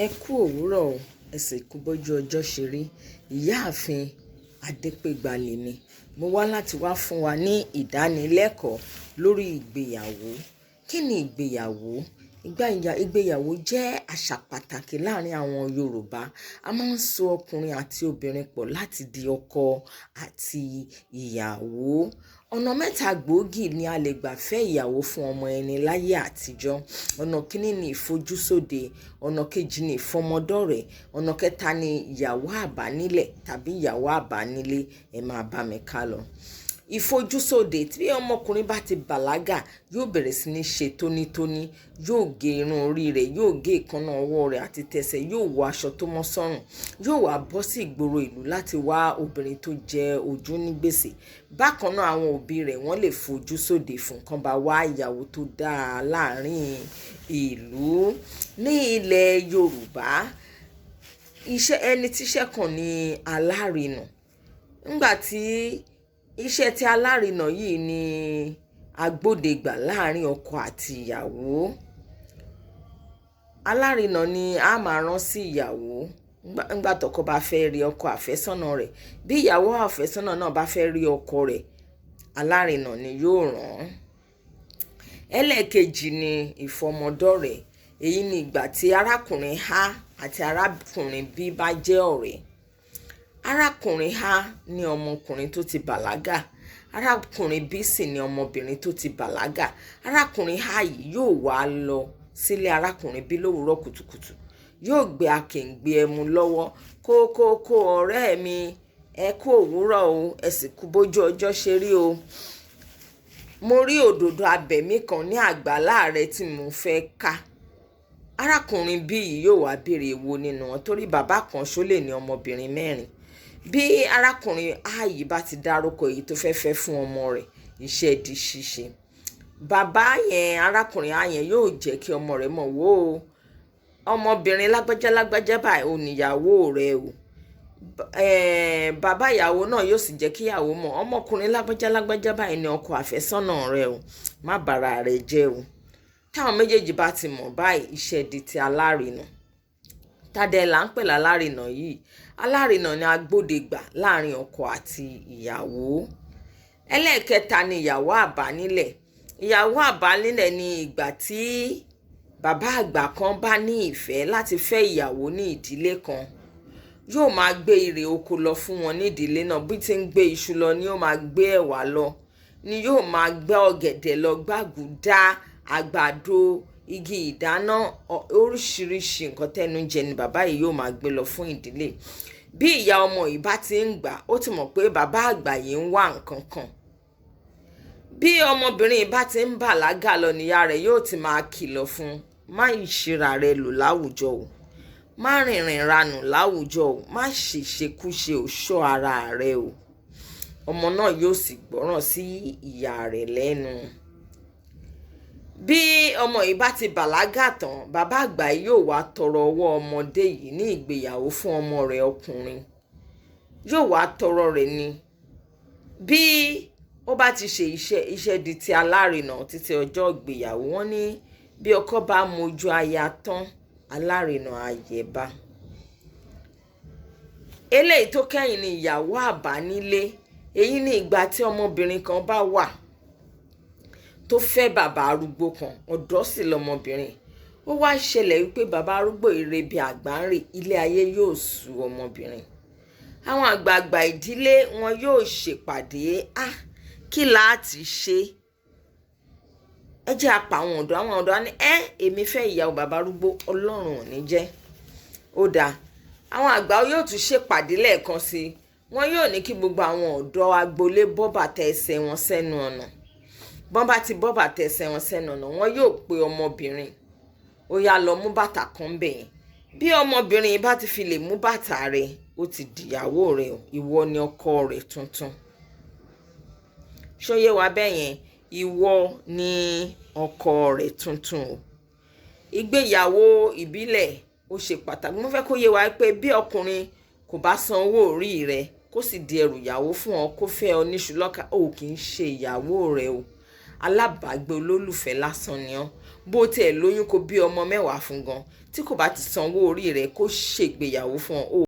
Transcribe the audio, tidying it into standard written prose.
Ẹ kú òwúrọ̀ o, ẹ sì kú bójú ọjọ́ ṣe rí. Ìyáàfin Adépégbà lèmi. Mo wá láti wá fún wa ní ìdánilẹ́kọ̀ọ́ lórí ìgbéyàwó. Kí ni ìgbéyàwó? Ìgbéyàwó jẹ́ àṣà pàtàkì láàárín àwọn Yorùbá. A máa ń so ọkùnrin àti obìnrin pọ̀ láti di ọkọ àti ìyàwó. Ọ̀nà mẹ́ta gbòógì ni a lè gbà fẹ́ ìyàwó fún ọmọ ẹni láyé àtijọ́. Ọ̀nà kìíní ni ìfojúsóde, ọ̀nà kejì ni ìfọmọdọ́rẹ̀ẹ́, ọ̀nà kẹta ni ìyàwó àbánílẹ̀ tàbí ìyàwó àbánílé. Ẹ máa bá mi ká lọ. Ìfojúsóde: tí ọmọkùnrin bá ti bàlágà, yóò bẹ̀rẹ̀ sí ní ṣe tónítóní, yóò gé irun orí rẹ̀, yóò gé èékánná ọwọ́ rẹ̀ àti tẹsẹ̀, yóò wọ aṣọ tó mọ́ sọ́rùn, yóò wá bọ́ sí ìgboro ìlú láti wá obìnrin tó jẹ ojú ní gbèsè. Bákan náà, àwọn òbí rẹ̀, wọ́n lè fojú sóde fún kán bá wá ìyàwó tó dáa láàrin ìlú. Ní ilẹ̀ Yorùbá, iṣẹ́ ẹni tíṣẹ́ kàn ní alárinà. Ńgbà tí iṣẹ́ tí alárinà yìí ni agbódegbà láàrin ọkọ àti ìyàwó. Alárinà ni a máa rán sí ìyàwó ńgbà tọkọ bá fẹ́ rí ọkọ àfẹ́sọ́nà rẹ̀. Bí ìyàwó àfẹ́sọ́nà náà bá fẹ́ rí ọkọ rẹ̀, alárinà ni yóò rán. Ẹlẹ́ẹ̀kejì ni ìfọmọdọ́rẹ̀ẹ́. Èyí ni ìgbà tí arákùnrin A àti arákùnrin B bá jẹ́ ọ̀rẹ́. Arákùnrin A ní ọmọkùnrin tó ti bàlágà, arákùnrin B sì ní ọmọbìnrin tó ti bàlágà. Arákùnrin A yìí yóò wá lọ sílé arákùnrin B lówùúrọ̀ kùtùkùtù, yóò gbé akèǹgbè ẹmu lọ́wọ́. "Kókókó ọ̀rẹ́ mi, ẹ kú òwúrọ̀ o, ẹ sì kú bójú ọjọ́ ṣe rí o. Mo rí òdòdó abẹ̀mí kan ní àgbàlá rẹ tí mo fẹ́ ká." Arákùnrin B yìí yóò wá béèrè èwo nínú wọn, torí bàbá kan ṣó lè ní ọmọbìnrin mẹ́rin. Bí arákùnrin A yìí bá ti dárúkọ èyí tó fẹ́ fẹ́ fún ọmọ rẹ̀, iṣẹ́ di ṣíṣe. Bàbá yẹn, arákùnrin A yẹn, yóò jẹ́ kí ọmọ rẹ̀ mọ̀ wò ó, ọmọbìnrin lágbájá lágbájá báyìí ò níyàwó rẹ̀ o. Bàbá ìyàwó náà yóò sì jẹ́ kí ìyàwó mọ̀, ọmọkùnrin lágbájá lágbájá báyìí ni ọkọ àfẹ́sọ́nà rẹ̀ o, má bàrà rẹ̀ jẹ́ o. Táwọn méjèèjì bá ti mọ̀ báyìí, iṣẹ́ di ti alárinà. Tádẹ là ń pè lálárinà yìí? Alárinà ni agbódegbà láàrin ọkọ àti ìyàwó. Ẹlẹ́ẹ̀kẹta ni ìyàwó àbánílẹ̀. Ìyàwó àbánílẹ̀ ni ìgbà tí bàbá àgbà kan bá ní ìfẹ́ láti fẹ́ ìyàwó ní ìdílé kan. Yóò máa gbé irè oko lọ fún wọn ní ìdílé náà. Bí tí ń gbé iṣu lọ ni yóò máa gbé ẹ̀wà lọ, ni yóò máa gbé ọ̀gẹ̀dẹ̀ lọ, gbàgúdá, àgbàdo, igi ìdáná, oríṣiríṣi nǹkan tẹ́nu jẹ ni bàbá yìí yóò máa gbé lọ fún ìdílé. Bí ìyá ọmọ yìí bá ti ń gbà, ó ti mọ̀ pé bàbá àgbà yìí ń wá nǹkan kan. Bí ọmọbìnrin yìí bá ti ń bàlágà lọ, níyà rẹ̀ yóò ti máa kìlọ̀ fún un: má ìṣera rẹ lò láwùjọ o, má rìnrìn ranù láwùjọ o, má ṣèṣekúṣe o, ṣọ́ ara rẹ o. Ọmọ náà yóò sì gbọ́ràn sí ìyá rẹ̀ lẹ́nu. Bí ọmọ yìí bá ti bàlágà tán, bàbá àgbà yìí yóò wá tọrọ ọwọ́ ọmọdé yìí ní ìgbéyàwó fún ọmọ rẹ̀ ọkùnrin. Yóò wá tọrọ rẹ̀ ni. Bí ó bá ti ṣe iṣẹ́, iṣẹ́ di ti alárinà títí ọjọ́ ìgbéyàwó. Wọ́n ní bí ọkọ bá mojú aya tán, alárinà á yẹba. Eléyìí tó kẹ́yìn ni ìyàwó àbánílé. Èyí ni ìgbà tí ọmọbìnrin kan bá wà tó fẹ́ bàbá arúgbó kan, ọ̀dọ́ sì lọmọbìnrin. Ó wá ṣẹlẹ̀ wípé bàbá arúgbó ìrebi àgbà ń rè, ilé ayé yóò sú ọmọbìnrin. Àwọn àgbààgbà ìdílé wọn yóò ṣèpàdé. "Ah, kí láti ṣe? Ẹ jẹ́ apá àwọn ọ̀dọ́." Àwọn ọ̀dọ́ á ní, "Ẹ́, èmi fẹ́ ìyàwó bàbá arúgbó, Ọlọ́run ò ní jẹ́." Ó dáa. Àwọn àgbà yóò tún ṣèpàdé lẹ́ẹ̀kan sí i. Wọn yóò ní kí gbogbo àwọn ọ̀dọ́ agboolé bọ́ bàtà ẹsẹ̀ wọn sẹ́nu ọ̀nà. Bọ́n bá ti bọ́ bàtà ẹsẹ̀ wọn sẹ́nu ọ̀nà, wọn yóò pe ọmọbìnrin: "Ó yá, lọ mú bàtà kan bẹ̀ yẹn." Bí ọmọbìnrin yìí bá ti fi lè mú bàtà rẹ̀, ó ti dìyàwó rẹ̀ o, ìwọ ni ọkọ rẹ̀ tuntun. Ṣó yé wa bẹ́ẹ̀ yẹn? Ìwọ ni ọkọ rẹ̀ tuntun o. Ìgbéyàwó ìbílẹ̀ ó ṣe pàtàkì. Mo fẹ́ kó yé wa pé bí ọkùnrin kò bá san owó orí rẹ̀, kó sì di ẹrù ìyàwó fún ọ, kó fẹ́ ọ níṣu lọ́kà, ó kì í ṣe ìyàwó rẹ̀ o. Alábàágbé olólùfẹ́ lásán ni ọ́. Bó tiẹ̀ lóyún, kó bí ọmọ 10 fún gan. Tí kò bá ti sanwó orí rẹ̀ kó ṣègbéyàwó fún ọ.